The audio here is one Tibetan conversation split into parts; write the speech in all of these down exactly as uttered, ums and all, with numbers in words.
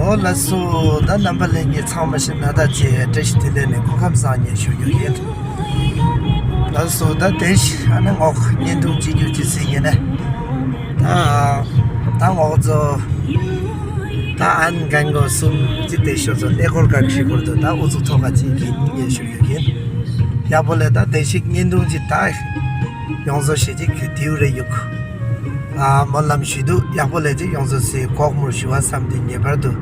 ཨོ་ལགས་སོ། ད་རྣམ་པ་ལྷན་རྒྱས་ཚང་མ་ཞིག་ན་ད་ཅེ་བཀྲ་ཤིས་བདེ་ལེགས་ནས་སྐུ་ཁམས་བཟང་ངས་ཞུ་རྒྱུ་ཡིན། ལགས་སོ། ད་དེ་ཞིག་ཨ་ནི་ངོག་བརྙན་ཐུང་བྱེད་རྒྱུ་ཅི་ཟེར་ཡིན་ན། ད་ད་ངོག་ཚོ་ད་ཨན་གན་གོ་གསུམ་ཅི་དེ་ཤོ་ཚོ་ལས་སྐོར་ག་ཁྲི་སྐོར་དུ་ད་ཨུ་ཚུགས་ཐོག་ག་ཅིག་གིན་ངས་ཞུ་རྒྱུ་ཡིན། ཡག་པོ་ལས་ད་དེ་ཞིག་བརྙན་ཐུང་ཅི་ད་ཡོང་བཟོ་བྱེད་ཅིག་དེའུ་རེ་ཡུག་ཨ་སྨོན་ལམ་ཞུས་འདུག་ཡག་པོ་ལས་ཅིག་ཡོང་ས་སི་ལྐོག་མོར་ཞུ་བ་བསམ་སྟེ་ངེས་པར་དུ་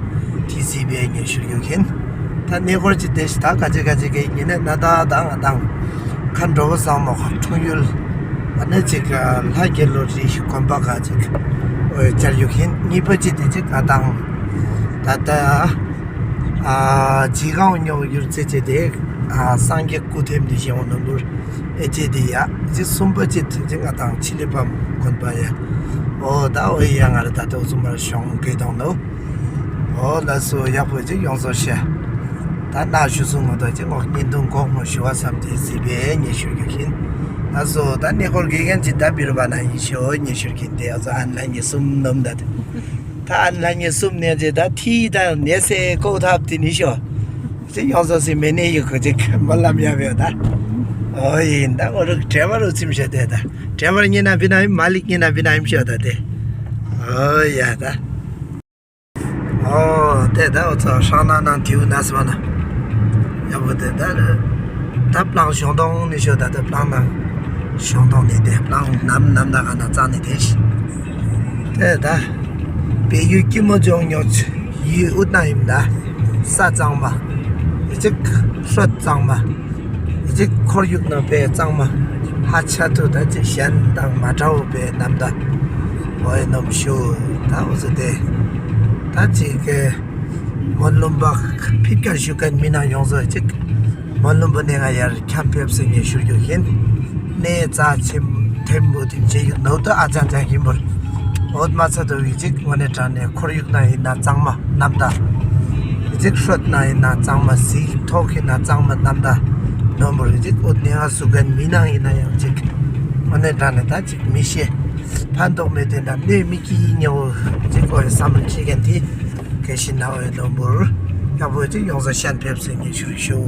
ཐི་སི་བི་ཨེ་ངས་ཞུ་རྒྱུ་ཡིན། ད་གནས་སྐོར་ཅིག་དེ་ཞིག་ད་ག་ཅི་ག་ཅི་གི་ཉིན་ནས་ན་ད་ད་ང་དང་ཁ་འགྲོ་བ་བཟང་མོ་ཁ་འཁྲུངས་ཡུལ་ཨ་ནི་ཅིག་ལྷ་རྒྱལ་ལོ་རི་དགོན་པ་ག་ཅིག་བཅར་རྒྱུ་ཡིན། གཉིས་པ་ཅིག་དེ་ཅིག་ང་དང་ད་ལྟ་ཨ་ཇི་གང་ཉོ་ཡུལ་ཚེ་ཅེ་དེ་ཨ་སངས་རྒྱས་སྐུ་ཐེམ་དེ་ཞེ་བོ་ནོར་བུར་ཨེ་ཅེ་དེ་ཡ་ཅི་གསུམ་པ་ཅིག་དེ་ཅིག་ང་དང་ཕྱི་ལི་ཕམ་དགོན་པ་ཡ། ཨོ་ད་ཨོ་ཡ་ང་ར་ད་ལྟ་འུ་ཚོ་མར་ཤོང་གི་དང་ནོ། ཨོ་ལགས་སོ། ཡག་པོ་ཅིག་ཡོང་ཚོ་ཤེ། ད་ན་ཞུ་སོང་ངོ་ད་ཅིག་ངོ་བརྙན་ཐུང་གོག་མོ་ཞུ་བ་བསམ་དེ་སི་བེ་ངས་ཞུ་རྒྱུ་ཡིན། ལགས་སོ། ད་གནས་སྐོར་དགེ་རྒན་ཅིག་ད་བིར་བ་ན་ཡིན་ཤོ་ངས་ཞུ་རྒྱུ་ཡིན། དེ་ཨ་ཚོ་ཨན་ལ་ངས་གསུམ་ནོམ་ད་དེ། ད་ཨན་ལ་ངས་གསུམ་ནས་ཅེ་ད་ཐི་ད་ནས་སེ་ཀོ་ཐབ་དེ་ནི་ཤོ། ཅིག་ཡོང་ཚོ་སི་མེ་ནེ་ཡུ་ཁོ་ཅིག་མ་ལམ་ཡ་བེ་ད། ཨོ་ཡིན་ད་ཨོ་རུ་ཌེ་བར་རུ་ཚིམ་ཤེ་དེ་ད། ཌེ་བར་ཉེ་ན་བི་ན་ཡིན་མ་ལིག་ཉེ་ན་བི་ན་ཡིན་ཤོ་ད་དེ། ཨོ་ཡ་ད། ཨོ་དེ་ད་ཨོ་ཚོ་ཧྲང་ན་ན་དེའུ་ན་སི་མ་ན། ཡ་བོ་དེ་ད་ད་པླང་ཞོང་ཏོང་ནི་ཤོ་ད་དེ་པླང་ན་ཞོང་ཏོང་ནི་དེ་པླང་ནམ་ནམ་ད་ག་ན་ཙང་ནི་དེ་ཤི། དེ་ད་བེ་ཡུ་ཀི་མོ་ཇོང་ཉོ་ཆི་ཡུ་ཨུ་ན་ཡིན་ད་ས་གཙང་མ་ཡི་ཅིག་ཧྲོད་གཙང་མ་ཡི་ཅིག་ཁོར་ཡུག་ན་བེ་གཙང་མ་ཧ་ཆ་ཐུ་ད་ཅི་གཞན་དང་མ་འདྲ་བོ་བེ་ནམ་ད་ཨོ་ཡ་ནོམ་ཤོ་ད་ཨོ་ཚོ་དེ་ད་ཅི་གེ། སྨོན་ལམ་པ་ཕིག་ཀ་ཞུ་མཁན་མི་ནང་ཡོང་ཟོ་ཅིག་སྨོན་ལམ་པ་ནས་ང་ཡར་འཁྱམ་ཕེབས་སེ་ངས་ཞུ་རྒྱུ་ཡིན། གནས་རྩ་ཆེན་ཐེམ་པོ་དེ་མཇལ་ཡུལ་ནོ་ཏོ་ཨ་ཅང་ཅང་ཡིན་པར། འོད་མ་ཚ་དོ་བི་ཅིག་དངོས་གནས་དྲང་གནས་ཁོར་ཡུག་ན་ཡིན་ན་གཙང་མ་རྣམ་དག་ཅིག་ཧྲོད་ན་ཡིན་ན་གཙང་མ་ཟིག་ཐོག་ཡིན་ན་གཙང་མ་རྣམ་དག་ནོར་བུ་རེ་ཅིག་འོད་གནས་ང་སུ་གན་མི་ནང་ཡིན་ན་ཡང་ཅིག་དངོས་གནས་དྲང་གནས་ད་ཅིག་མི་ཤེས། ཕན་ཐོགས་མེད་དེ་འདྲ་གནས་མི་སྐྱིད་ཉེ་བོ་ཅིག་གོ་བསམ་བློ་ཁྱེད་ཀྱང་དེ། གལ་སྲིད་ན་འོས་ལོ་འབུར་ཡག་པོ་ཅིག་ཡོང་ས་ཤན་ཕེབས་སེ་ངས་ཞུ་ཞུ།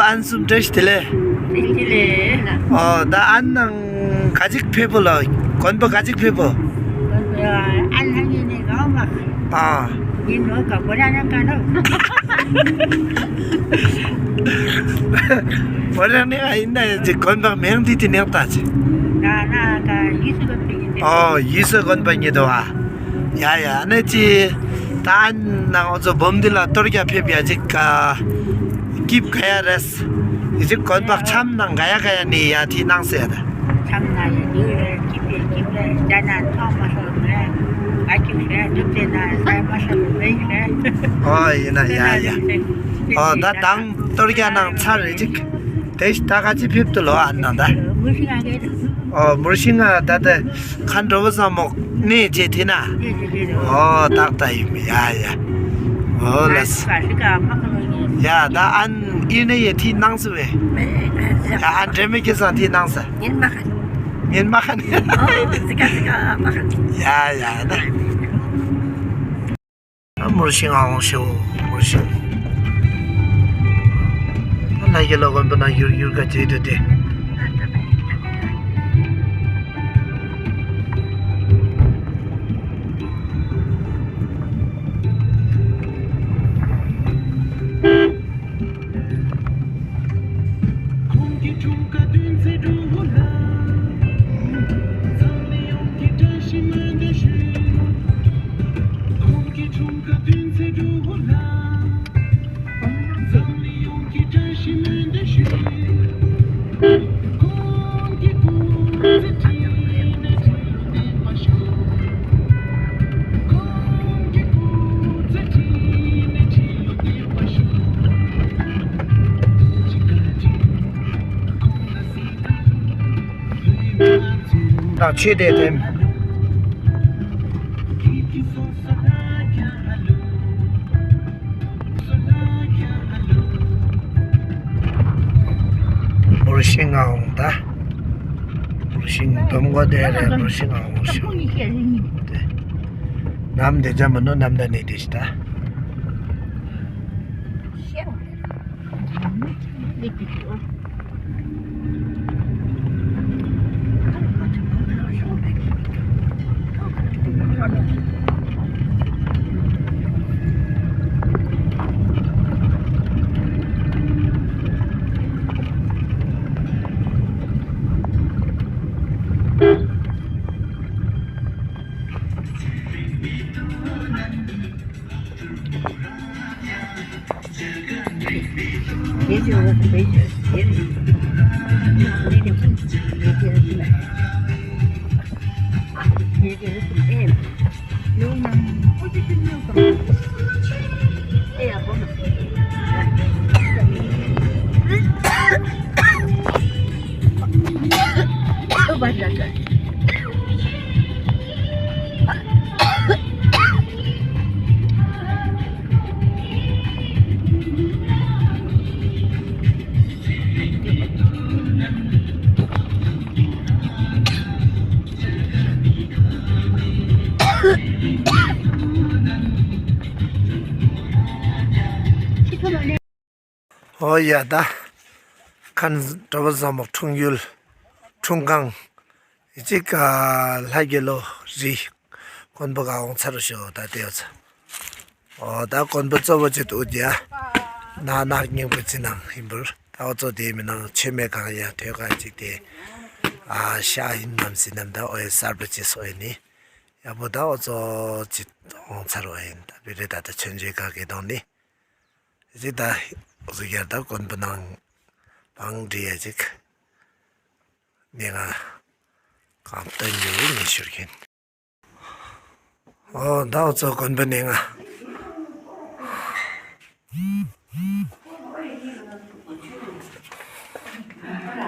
ཨན་སུམ་བཀྲ་ཤིས་བདེ་ལེགས། བདེ་ལེགས། ཨོ་ད་ཨན་ནང་ག་ཅིག་ཕེབས་པོ་ལ་དགོན་པ་ག་ཅིག་ཕེབས་པོ། ཨ་ལ་ཡིན་ནི་གང་མ། ཨ། ཡིན་ནོ་ག་བོ་ར་ན་ག་ནོ། བོ་ར་ནི་ཨ་ཡིན་ན་ཡིན་ཅིག་དགོན་པ་མིང་འདི་དེ་ནས་ལྟ་ཅིག་ན་ན་ག་ཡིད་སུ་ག་ཕེབས་ཡིན་ཏེ། ཨོ་ཡིད་སུ་དགོན་པ་ཉིད་དོ་ཨ། ཡ་ཡ་ཨ་ནི་ཅི། ད་ཨ་ནང་འོ་ཚོ་འབུམ་འདི་ལ་གཏོར་རྒྱག་ཕེབས་ཡ་ཅིག་ག་སྐྱིབས་ག་ཡ་རེས། ཡི་ཅིག་དགོན་པ་འཆམ་ནང་ག་ཡ་ག་ཡ་ནི་ཡ་ཐི་ནང་ཟེར་ད། འཆམ་ནང་ཡི་ཡུལ་རེ་སྐྱིབས་པའི་སྐྱིབས་རེ་རྒྱ་ནང་ཐོག་མ་སོང་རེ། ཨ་སྐྱིབས་རེ་སྒྲུབ་ཆེ་ན་ས་མ་སོང་རེ་རེ། ཨོ་ཡིན་ན་ཡ་ཡ། ཨོ་ད་དང་གཏོར་རྒྱག་ནང་ཚར་རེ་ཅིག་དེ་ད་ག་ཅི་ཕེབས་ཏུ་ལོ་ཨ་ནང་ད། མུར་ཤིང་ཨ་གེ་རེད། ཨོ་མུར་ཤིང་ཨ་ད་ད། ཁ་འགྲོ་བ་བཟང་མོ་གནས་བཅས་དེ་ན། ཨོ་ཏག་ཏག་ཡིན་ཡ་ཡ། ཨོ་ལ་སི། ཡ་ད་ཨན་ཨིན་ན་ཡེ་ཐི་ནང་སི་བེ། ཡ་ཨན་འདྲེ་མི་ཁེ་སང་ཐི་ནང་སི། ཉིན་མ་ཁན། ཉིན་མ་ཁན། ཨོ་སི་ཀ་སི་ཀ་མ་ཁན། ཡ་ཡ་ད། ཨ་མུར་ཤིང་ཨ་ཝང་ཤེའོ་མུར་ཤིང་། ཨ་ལ་ཡེ་ལ་དགོན་པ་ན་ཡུར་ཡུར་ག་ཅེ་དེ་དེ། ཁོང་གི་འཁྲུངས་སྐར་བདུན་ཚེས་དྲུག་ལ། འཛམ་གླིང་ཡོངས་ཀྱི་བཀྲ་ཤིས་སྨོན་འདུན་ཞུ། ཁོང་གི་འཁྲུངས་སྐར་བདུན་ཚེས་དྲུག་ལ། འཛམ་གླིང་ཡོངས་ཀྱི་བཀྲ་ཤིས་སྨོན་འདུན་ཞུ། ཁོང་གི་སྐུ་ཚེ་ཁྲི་ནས་ཁྲི་ལོ་བརྟན་པར་ཤོག་ད་ཆོས་དད་དེ། ཤིང་ང་འོང་ད། འབུར་ཤིང་སྡོམ་གོ་དེ་རེད། འབུར་ཤིང་ང་འོང་ཤིང་། དེ་ནམ་དེ་ཅམ་མི་ནུ་ནམ་ད་ནི་དེ་ཤི་ད། ཨོ་ཡ་ད། ཁན་གྲོ་པ་བཟང་མོ་འཁྲུངས་ཡུལ། འཁྲུངས་ཁང་། ཡི་གཅིག་ག་ལྷ་རྒྱལ་ལོ་རི། དཀོན་པོ་ག་འོང་ཚར་ཤོག་ད་ལྟེ་ཡོད་ཚ། ཨོ་ད་དཀོན་པོ་གཙོ་བོ་ཅིག་ཏུ་ཨུ་ཇ། ན་ན་སྙིང་པོ་ཅི་ནང་ཡིན་པར་ད་ཨོ་གཙོ་དེ་མི་ནང་ཆོས་མེད་གང་ཡང་དོད་གང་ཅིག་དེ། ཨ་ཤ་ཡིན་ནམ་སྲིད་ནམ་ད་ཨོ་ཡ་གསར་པ་ཅི་སོ་ཡ་ནི། ཡག་པོ་ད་ཨོ་གཙོ་ཅི་འོང་ཚར་བ་ཡིན། ད་བི་རེ་ད་ད་ཆོས་འབྱོར་ག་གེ་དང་ནི། ཅི་ད་ཟུ་རྒྱར་ད་དཀོན་པོ་ནང་བང་འདྲི་ཡ་ཅིག་ནི་ང་གང་སྟོན་རྒྱུ་ངེས་ཤོར་གིན། ཨོ་ད་ཨོ་ཚོ་དཀོན་པོ་ནི་ང་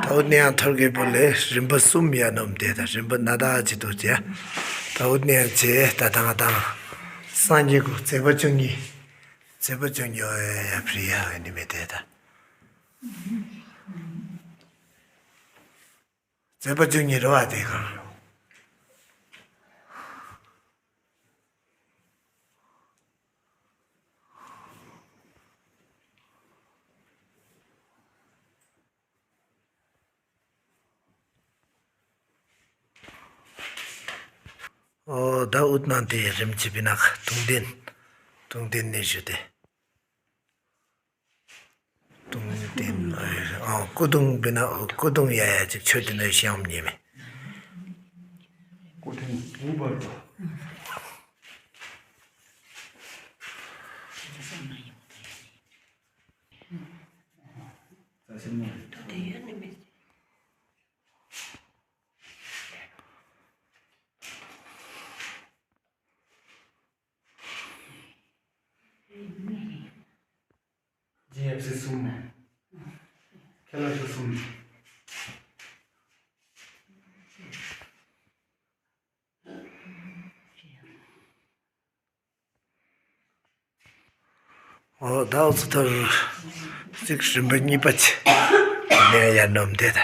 ད་འུ་ནི་ཡང་ཐོར་གི་པོ་ལས་རིམ་པ་གསུམ་ཡ་ནོམ་དེ་ད་རིམ་པ་ན་ད་ཅི་ཏུ་ཅི་ཡ། ད་འུ་ནི་ཡང་ཅི་ད་དང་དང་སངས་རྒྱས་གུ་ཚེ་བ་བཅུ་གཉིས། ཚེ་བ་བཅུ་གཉིས་ཡ་པྲི་ཡ་ནི་མེ་དེ་ད། མཛད་པ་བཅུ་གཉིས་རེད་བ་དེ་གང་། ཨོ་ད་ཨུཏ་ནང་དེ་རིམ་གྱིས་བི་ན་ཁ་དུང་ལྡན། དུང་ལྡན་ནས་ཞུ་སྟེ། དུང་ལྡན། ཨ་སྐུ་གདུང་བི་ན་སྐུ་གདུང་ཡ་ཡ་ཅིག་ཆོས་དེ་ནས་ཤེས་ཡོང་ཉེ་མེད། སྐུ་ཕྲེང་དགུ་པར་ཇི་ཡབ་སྲས་གསུམ། ཁྱེད་ལ་ཤོག་གསུམ། ཨོ་ད་ཨོ་ཚོ་ཐར་ཅིག་རིམ་པ་གཉིས་པ་ཆེ་ནས་ཡར་ནོམ་དེ་ད་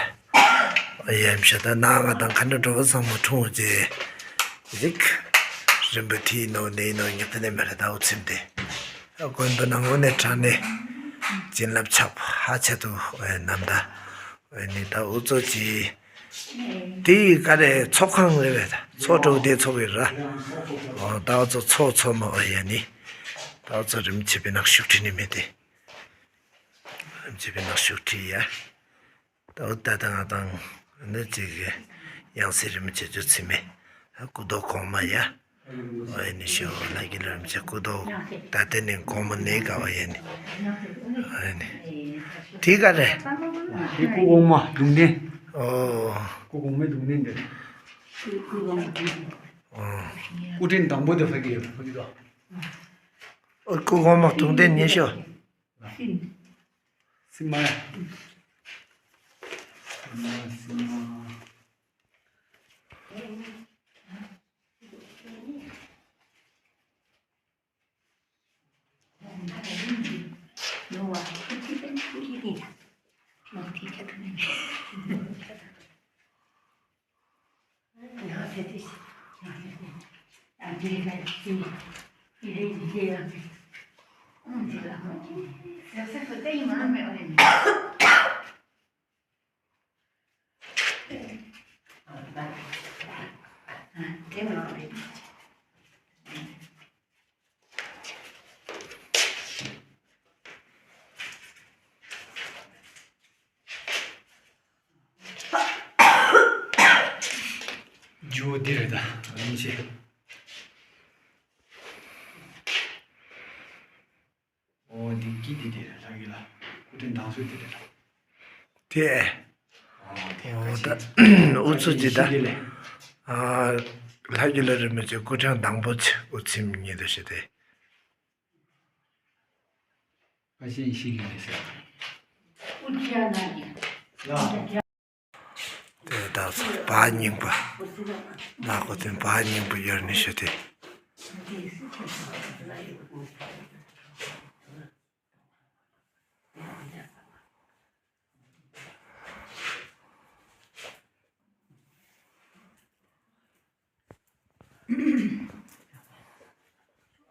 ཡ་མི་ཤ་ད་ན་ང་དང་ཁ་འདྲ་འགྲོ་བ་ཚང་མ་འཁྲུངས་རྗེས་ཅིག་རིམ་པ་དེའི་ནོ་ནས་ནོ་ཉག་ཏུ་ནས་མེ་ར་ད་ཨོ་ཚིམ་དེ་དགོན་པ་ནང་ངོ་ནས་དྲངས་ནས་བྱིན་རླབས་ཆགས་ཧ་ཆེ་དུ་ནམ་ད། ཨོ་ནི་ད་ཨུ་ཚོ་ཅི། དེ་ག་རེ་ཚོགས་ཁང་རེད་བས་ད་ཚོགས་གྲོགས་དེ་ཚོགས་ཡོད་ར། ཨོ་ད་ཨུ་ཚོ་ཚོགས་ཚོགས་མ་ཨོ་ཡ་ནི། ད་ཨུ་ཚོ་རིམ་གྱིས་བི་ནག་ཤུགས་ཁྲི་ནི་མེད་དེ། རིམ་གྱིས་བི་ནག་ཤུགས་ཁྲི་ཡ། ད་ཨུ་ད་ད་ང་དང་ནི་ཅིག་ཡང་སེ་རིམ་གྱིས་རྒྱུ་ཚིམ་མེད། སྐུ་མདོག་གོང་མ་ཡ། ཨོ་ཡ་ནི་ཤོ་ལ་གི་ལ་རིམ་གྱིས་སྐུ་མདོག་ད་ལྟེ་ནས་གོང་མ་ནས་ག་བ་ཡ་ནི། ཨོ་ཡ་ནི། དེ་ག་རེད། དེ་སྐུ་གོང་མ་གདུང་ལྡན། ཨོ། སྐུ་གོང་མའི་གདུང་ལྡན་འདི། ཨོ། སྐུ་ཕྲེང་དང་པོ་དེ་ཕ་གི་ཡོད་ཕ་གི་དོ། ཨོ་སྐུ་གོང་མ་གདུང་ལྡན་ཉེ་ཤོ། སིམ་མ་ཡ། སིམ་མ་སིམ་མ། ཇོ་འདི་རེད་ད། རིན་ཆེན། ཨོ་འདི་སྐྱིད་འདི་དེ་རེད་ལྷ་གི་ལ། སྐུ་ཕྲེང་དང་སུ་དེ་རེད་ལ། དེ། ཨོ་དེ་ཨོ་ད་ཨུ་ཚུགས་ཀྱི་ད། ཨ་ལྷ་གི་ལ་རིན་པོ་ཆེ་སྐུ་ཕྲེང་དང་པོ་ཆེ་དབུ་ཚིམ་ཉིད་དུ་བྱེད་དེ། ཨ་ཤེས་ཤེས་ཀྱི་མེད་ཟེར། དེ་དག་ཚོ་བག་རྙིང་པ། ལ་གོ་དོན་བག་རྙིང་པ་ཡོད་ནི་ཞུ་དེ།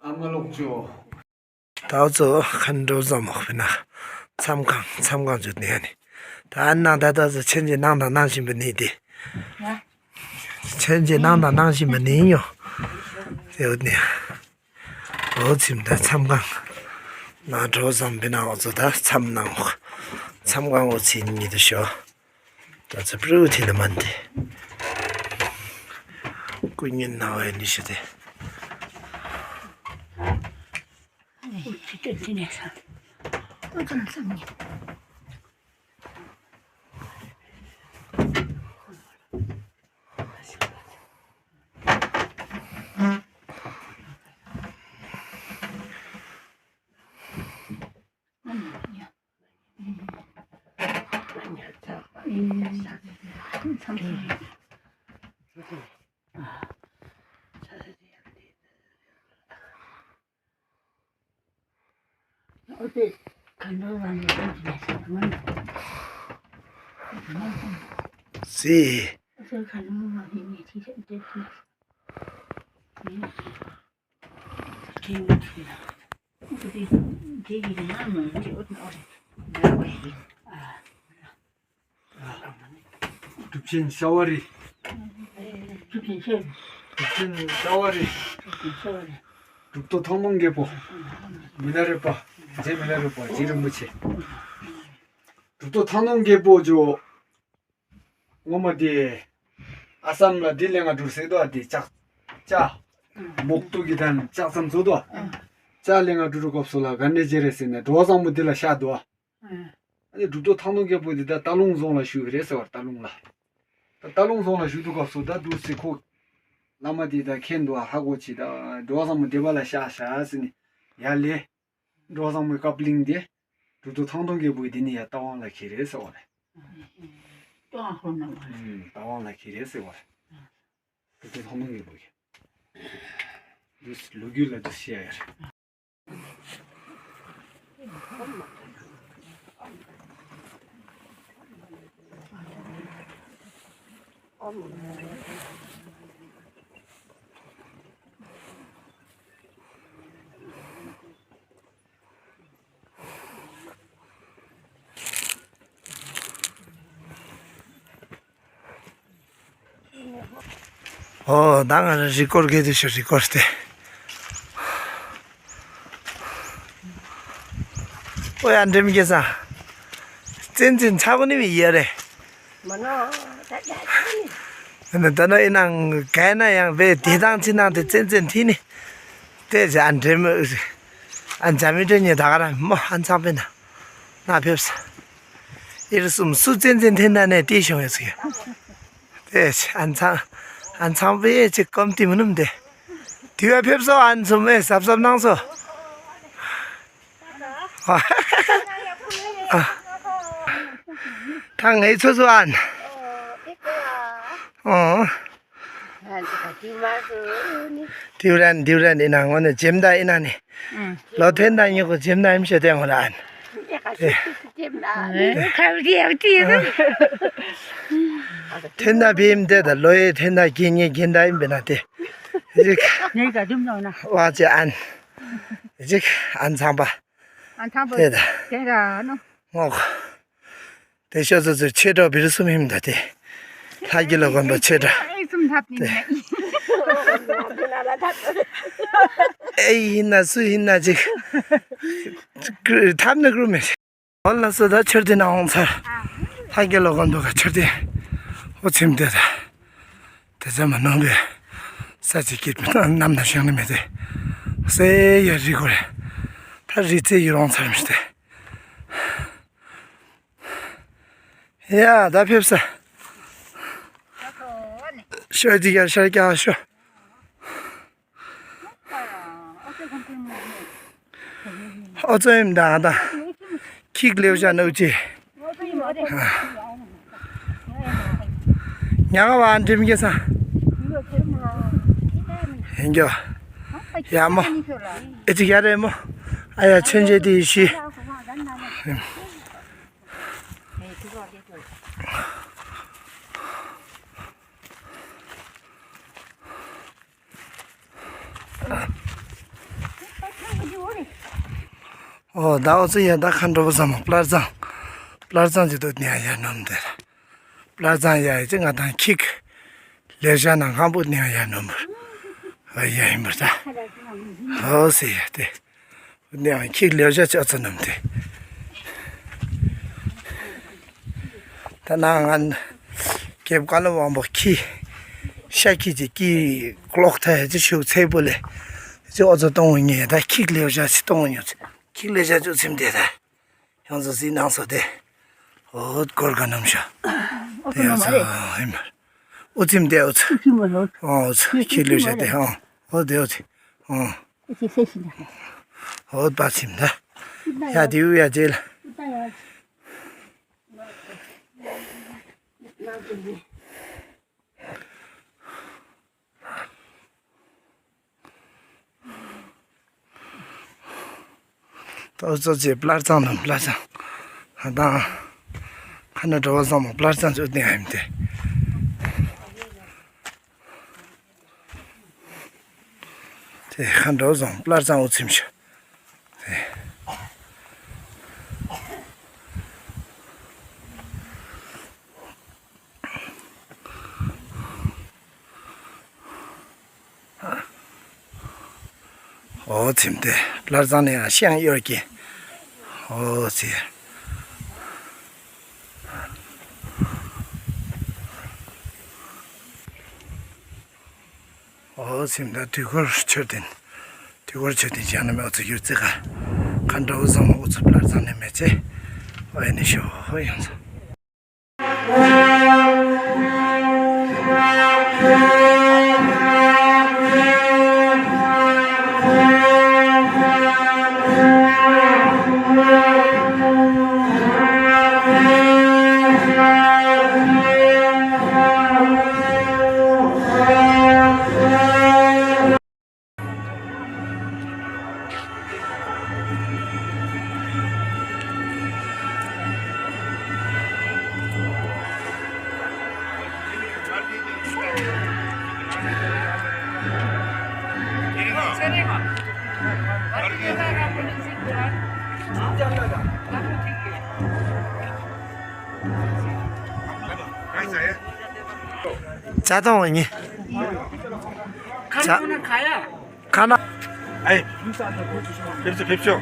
ཨ་མ་ལོག་ཅོ། ད་ཚོ་ཁན་འགྲོ་ཙམ་མོ་ཕི་ན། མཚམས་ཁང་མཚམས་ཁང་བརྗོད་ནས་ནི། ད་ཨ་ནང་ད་ད་ཚོ་ཆེན་གྱི་ནང་དང་ནང་བཞིན་པ་ནི་དེ། ཆེན་གྱི་ནང་དང་ནང་བཞིན་པ་ནི་ཡོ། དེ་ཡོད་ནི། འོ་ཚིམ་ད་མཚམས་ཁང་། ན་འགྲོ་ཙམ་ཕི་ན་འོ་ཚོ་ད་མཚམས་ནང་འོ། མཚམས་ཁང་འོ་ཚིམ་ཉིད་དུ་ཤོ། ད་ཚོ་པྲུ་ཐི་ལ་མན་དེ། ཀུ་ཉིན་ན་བའི་ལི་ཤི་དེ། སི། གྲུབ་ཆེན་ཤ་བ་རི། གྲུབ་ཆེན་ཤ་བ་རི། གྲུབ་ཐོབ་ཐང་སྟོང་རྒྱལ་པོ། མི་ལ་རས་པ། རྗེ་མི་ལ་རས་པ་རྗེ་རིན་པོ་ཆེ། གྲུབ་ཐོབ་ཐང་སྟོང་རྒྱལ་པོ་ཇོ། ངོ་མ་དེ། ཨ་སམ་ལ་དེ་ལས་ང་འགྲུར་སེ་དོ་དེ་ལྕགས། ལྕགས། མོག་ཏུ་གི་དང་ལྕགས་ཙམ་བཟོ་དོ། ལྕགས་ལས་ང་འགྲུ་རུ་སྐབས་སུ་ལ་ག་ནས་བྱེད་རེད་ཟེར་ནས་འགྲོ་བ་བཟང་པོ་དེ་ལ་ཤ་དོ། ཨ་ནི་གྲུབ་ཐོབ་ཐང་སྟོང་རྒྱལ་པོ་དེ་ད་སྟག་ལུང་རྫོང་ལ་བཞུགས་རེད་ཟེར་བར་སྟག་ལུང་ལ། ད་སྟག་ལུང་རྫོང་ལ་བཞུགས་དུས་སྐབས་སུ་ད་འདུག་སེ་ཁོ། བླ་མ་དེ་ད་མཁྱེན་འདུག་ཧ་གོ་ཆེ་ད་འགྲོ་བ་བཟང་པོ་སྡེ་པ་ལ་ཤ་ཤ་ཟེར་ནས་ཡ་ལས། འགྲོ་བཟང་མོའི་བཀའ་བླིང་དེ། གྲུབ་ཐོབ་ཐང་སྟོང་རྒྱལ་པོས་དེ་ནི་ཡ་རྟ་དབང་ལ་ཁྱེར་རེད་ཟེར་བ་རེད། རྟ་དབང་ཧོར་ནང་བ་རེད། ཨུམ། རྟ་དབང་ལ་ཁྱེར་རེད་ཟེར་བ་རེད། གྲུབ་ཐོབ་ཐང་སྟོང་རྒྱལ་པོ་གིས། འདི་ལོ་རྒྱུས་ལ་འདི་བཤད་ཡ་རེད། ཨོ་ད་ང་རེ་རི་ཀོར་གེ་དུ་ཤོ་རི་ཀོར་ཏེ། ཨོ་ཡ་འགྲིམ་གེ་ས། ཙན་ཙན་ཚ་གོ་ནི་མི་ཡ་རེ། མ་ན། ད་ད་ད་ནི། ད་ནི་ད་ནི་ཨི་ནང་ག་ན་ཡང་བེ་དེ་དང་ཅི་ནང་དེ་ཙན་ཙན་ཐི་ནི། དེ་ཟེ་ཨ་འདྲེ་མོ། ཨ་འཇམ་མི་འདྲེ་ཉེ་ད་ག་ར་མོ་ཨ་ཚང་པེ་ན། ན་ཕེབས་ས། ཨི་རུ་སུམ་སུ་ཙན་ཙན་ཐེན་ད་ནས་ཏི་ཤོང་ཡོད་ཚིག་དེ་ཨ་ཚང་། ཨ་ཚང་པེ་ཅིག་ཀོམ་ཏི་མི་ནུམ་དེ། དེ་བ་ཕེབས་སོ་ཨ་ཚུམ་ཨེ་སབ་སབ་གནང་སོ། ད་ངའི་ཚོ་ཚོ་ཨན། ཨོ། ཏིའུ་རན་ཏིའུ་རན་ཨི་ན་ངོ་ནས་ཇེམ་ད་ཨི་ན་ནི། ལོ་ཐེན་ད་ཉོ་གོ་ཇེམ་ད་ཨིམ་ཤེ་ཏེ་ངོ་ལ་ཨན། ཁ་ཤས་ཤིག་ཅེབ་ན་ཁ་བརྡའི་ཡག་ཅི་ཡིན། ཐེན་ན་བེམ་དེ་ད་ལོ་ཡེ་ཐེན་ན་གི་ཉེ་གི་འདའ་ཡིན་པས་ན་དེ། ཅིག་ངའི་ག་དུམ་ནང་ན། བ་ཅེ་ཨན། ཅིག་ཨན་ཚང་པ། ཨན་ཚང་པ་དེ་ད། དེ་ར་ནོ། ངོ་ཁོ། དེ་ཤོ་ཚོ་ཚོ་ཆེ་གྲོགས་བིར་སུམ་ཡིན་ད་དེ། ལྷ་རྒྱལ་ལ་དགོན་པ་ཆེ་གྲོགས། ཨེ་སུམ་ཐབས་ནི་ནི། ཨེ་ཡིན་ན་སུ་ཡིན་ན་ཅིག་ཐབས་ནི་ཀུ་མེད། ཨོ་ལ་སོ་ད་ཆར་དེ་ན་འོང་ཚར། ལྷ་རྒྱལ་ལ་དགོན་པ་ག་ཆར་དེ། ཨོ་ཚིམ་དེ་ད། དེ་ཚ་མ་ནོན་པའི་ས་ཅིག་གི་ནམ་ན་བཞེངས་ནི་མེད་དེ། སེ་ཡ་རི་གོ་རེ། ད་རི་རྩེ་ཡི་རོང་ཚར་མི་སྟེ། ཡ་ད་ཕེབས་ས། ཤོ་ཅིག་ཡར་ཤར་རྒྱག་ཤོ། ཨོ་ཙོ་ཡིན་ད་ད། ཁིག་ལེའུ་ཤ་ནུ་ཅི། ཉག་བ་འགྲིམ་གྱི་ས། ཡིན་གྱོ། ཡ་མོ། ཨེ་ཅི་ཡ་རེ་མོ། ཨ་ཡ་ཆོན་ཆེ་དེ་ཤི། ཨོ་ད་ཨོ་ཙི་ཡ་ད་ཁ་འགྲོ་བ་ཚང་མ་པླར་ཚང་། པླར་ཚང་ཅི་ཏོ་ནི་ཡ་ཡ་ནོམ་དེ། པླར་ཚང་ཡ་ཡ་ཅི་ང་དང་ཁིག་ལེ་ཤ་ན་ཁང་པོ་ནི་ཡ་ཡ་ནོམ་བུ། ཨ་ཡ་ཡིན་པར་ད། ཨོ་སི་ཡ་དེ། ནས་ཁྱི་ལེ་བཞག་ཅག་ཚ་ནམ་དེ། ད་ནང་ང་རྒྱབ་ཀ་ལ་དབང་པོ་ཁྱི། ཤ་ཁྱི་ཅིག་ཀྱི་ཀློག་ཐ་ཡ་ཅི་ཤུགས་ཚད་པོ་ལས། ཅི་ཨོ་ཚོ་གཏོང་བ་ཉེ་ད་ཁྱི་ལེ་བཞག་ཅི་གཏོང་བ་ཉོ་ཚེ་ཁྱི་ལེ་བཞག་ཅུ་ཚིམ་དེ་ད། ཡང་ཚོ་སི་ནང་སོ་དེ། ཨོ་སྐོར་ག་ནམ་ཤ། དེ་ཡང་ཚོ་ཧེ་མ། ཨོ་ཚིམ་དེ་ཨོ་ཚོ། ཨོ་ཚོ་ཁྱི་ལེ་བཞག་དེ་ཨོ་ཨོ་དེ་ཨོ་ཚེ་ཨོ། ཨོ་པ་ཚིམ་ད། ཡ་དེའུ་ཡ་ཅེ་ལ། ཏོ་ཙོ་ཅེ་པླར་ཚང་ནམ་པླར་ཚང་། ཧ་དང་། ཁ་ན་འགྲོ་བ་ཚང་མ་པླར་ཚང་ཚོ་ཏེ་ཨ་ཡིན་ཏེ། དེ་ཁ་འགྲོ་བ་ཚང་པླར་ཚང་འུ་ཚིམ་ཤ། དེ། ཨོ་ཚིམ་དེ་པླར་ཚང་ནས་ཡང་ཤང་གཡོར་གྱི། ཨོ་ཚི། ཨོ་ཚིམ་ད་དུས་འཁོར་མཆོད་རྟེན། དུས་འཁོར་མཆོད་རྟེན་བྱང་ན་མེ་ཨོ་ཚི་ཡུར་ཙི་ཁ། ཁ་འདྲ་བོ་བཟང་མོ་ཨོ་ཚི་པླར་ཚང་ནས་མེ་ཚེ། ཨོ་ཡ་ནི་ཤོ་ཧོ་ཡང་ཚ། ཇ་དང་བ་ཉི། ཇ། ཁ་ན། ཨེ། ཕེབས་སུ་ཕེབས་ཤོག་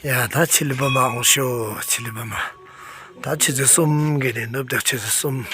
ཡ་ད་ཕྱི་ལི་པ་མ་འོང་ཤོ་ཕྱི་ལི་པ་མ། ད་ཆུ་ཚོད་གསུམ་གི་རེད་ནུབ་ད་ཆུ་ཚོད་གསུམ།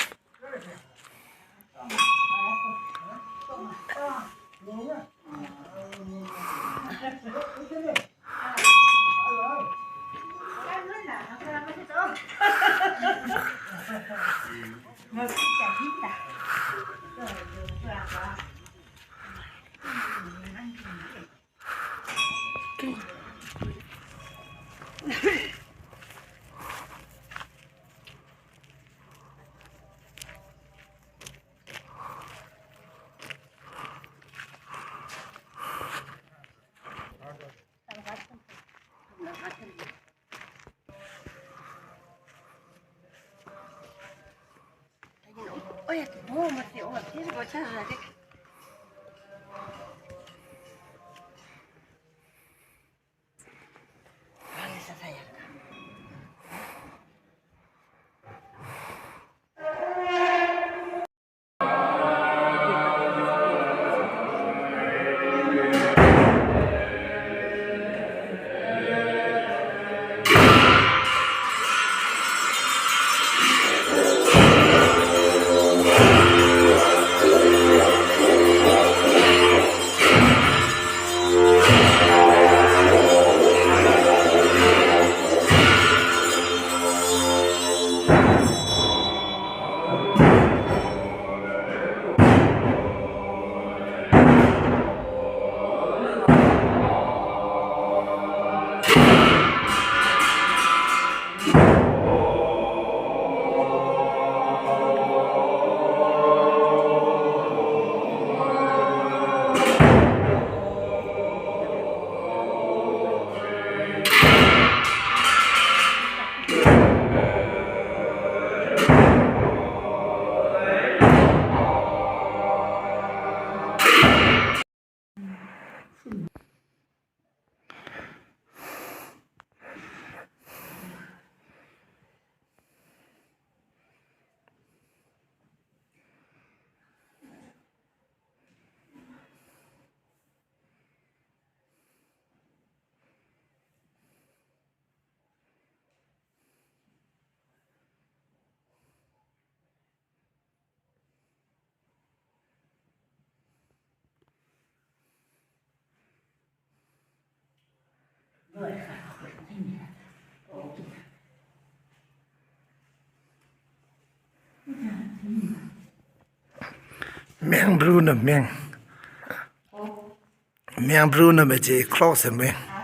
མེང་བུ་ནི་མེང་། མེང་བུ་ནི་མེ་ཅི་ཁྲོག་སེ་མེང་།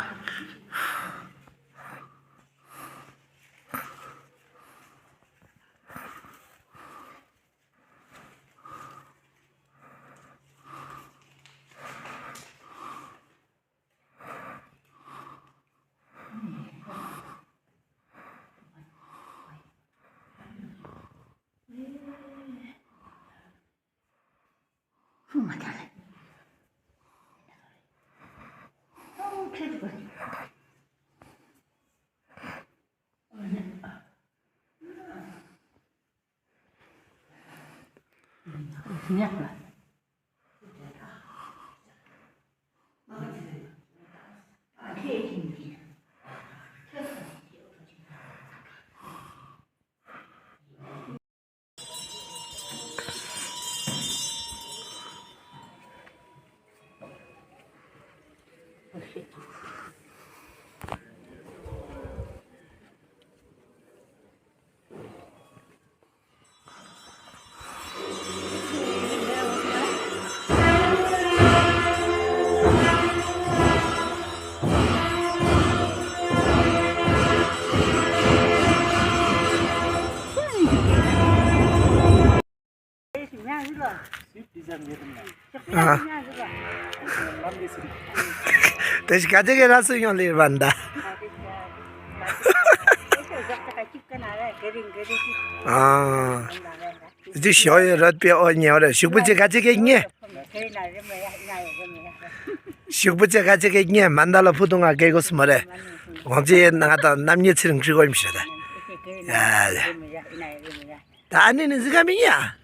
ཨ། དེ་ཞིག་ག་ཅི་གི་ར་སུ་ཡོང་ལེ་བ་འདའ། ཨ། འདི་ཞོ་ཡི་རོད་པའི་ཨོ་ཉེ་བ་རེད། ཞུགས་པོ་ཅི་ག་ཅི་གི་ཉེ། ཞུགས་པོ་ཅི་ག་ཅི་གི་ཉེ་མ་འདའ་ལ་ཕུ་ཏུ་ང་གེ་གོ་སི་མ་རེད། ཝང་ཅི་ཡེ་ན་ད་ནམ་ཉེ་ཚིར་འཁྲི་གོ་ཡིན་ཤ་ད། ཡ་ཡ། ད་ཨ་ནི་ནི་ཟི་ག་མི་ཉེ་ཡ།